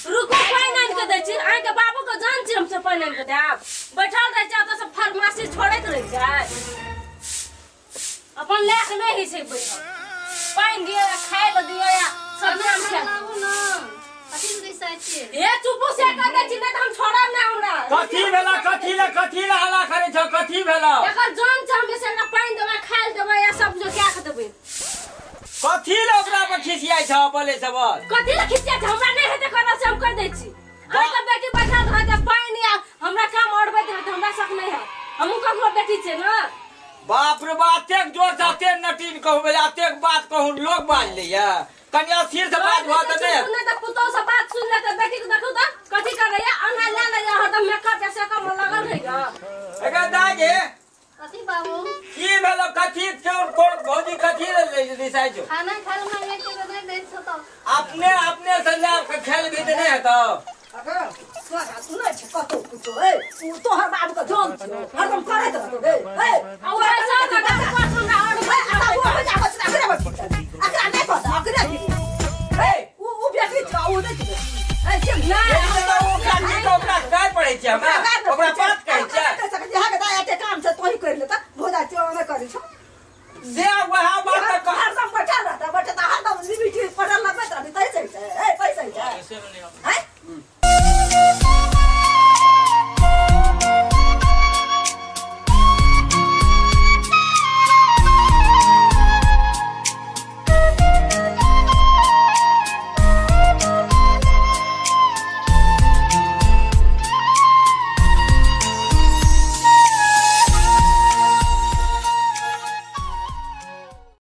रुको, पानि आनि के दै छी। अहाँके बाबू के जान छी, हम सब पानि आनि के देब। बैठल रहै छै ओतऽ, सब फार्मेसी छोड़ैत रहै छै, अपन लए के नहि होइ छै। बैठल पानि दियौ या खाय लए दियौ या सब काम छै। बाबू न कथी से दिसाइ छियै? हे चुपू से कह दै छी, नहि तऽ हम छोड़ब नहि हमरा। कथी भेला? कथी ला, कथी ला हल्ला करै छौ? कथी भेला? एकर जान छै, हम से एकरा पानि देबै, खाय लए देबै या सब जो कए के देबै। कथी ला ओकरा पर खिसियाइ छौ बोले सब? कथी लए खिसिया छै? हमरा नहि हेतै करल से हम कहि दै छी। अहाँके बेटी बैठल रहत पानि या हमरा काम अड़बैत रहत, हमरा शक नहि हैत। हमहूँ ककरो बेटी छियै ने। बाप रे बाप, एतेक जोर से एतेक नटीन कहू, एतेक बात कहू, लोग बाज लैया। कनि अस्थिर से बात भऽ तऽ नहि। नहि तऽ पुतोह से बात सुनि लेतै। बेटी के देखू तऽ कथी करैया, अन्हा लए लैया, हरदम मेकअप या सेकअप मे लगल रहैया। एकर दाय गे। कथी बाबू? की भेलो? कथी कोन कोन भौजी कथी ले रिसाइ छौ? खाना खाय लए मांगे छियै तऽ नहि दै छौ तऽ। अपने अपने से लए के खेल भी तऽ नहि हेतौ। सुनै छी कतौ कुछो? ए, उ तोहर बाबू के जान छियौ, हरदम करैत रहतौ गे। ए, आ ओ ऐसा तऽ पास हमरा ए, आ ओ हो जा बच्चा, अकरे बस अकरा नहि कहत, अकरे की। ए, उ उ बेटी छौ, उ नहि छै। ए, से नहि। तऽ ओकरा की कहू, ओकरा गाय पड़ै छै हमरा, ओकरा बात कहै छै। काम छै तोही करि लेता, भोजा छियौ, नहि करै छौ से वएह बात तऽ कह। हरदम बैठल रहता, बैठल हरदम लिमिट पड़ल लगबैत रहबी तै छै। ए, पैसा छै हैं।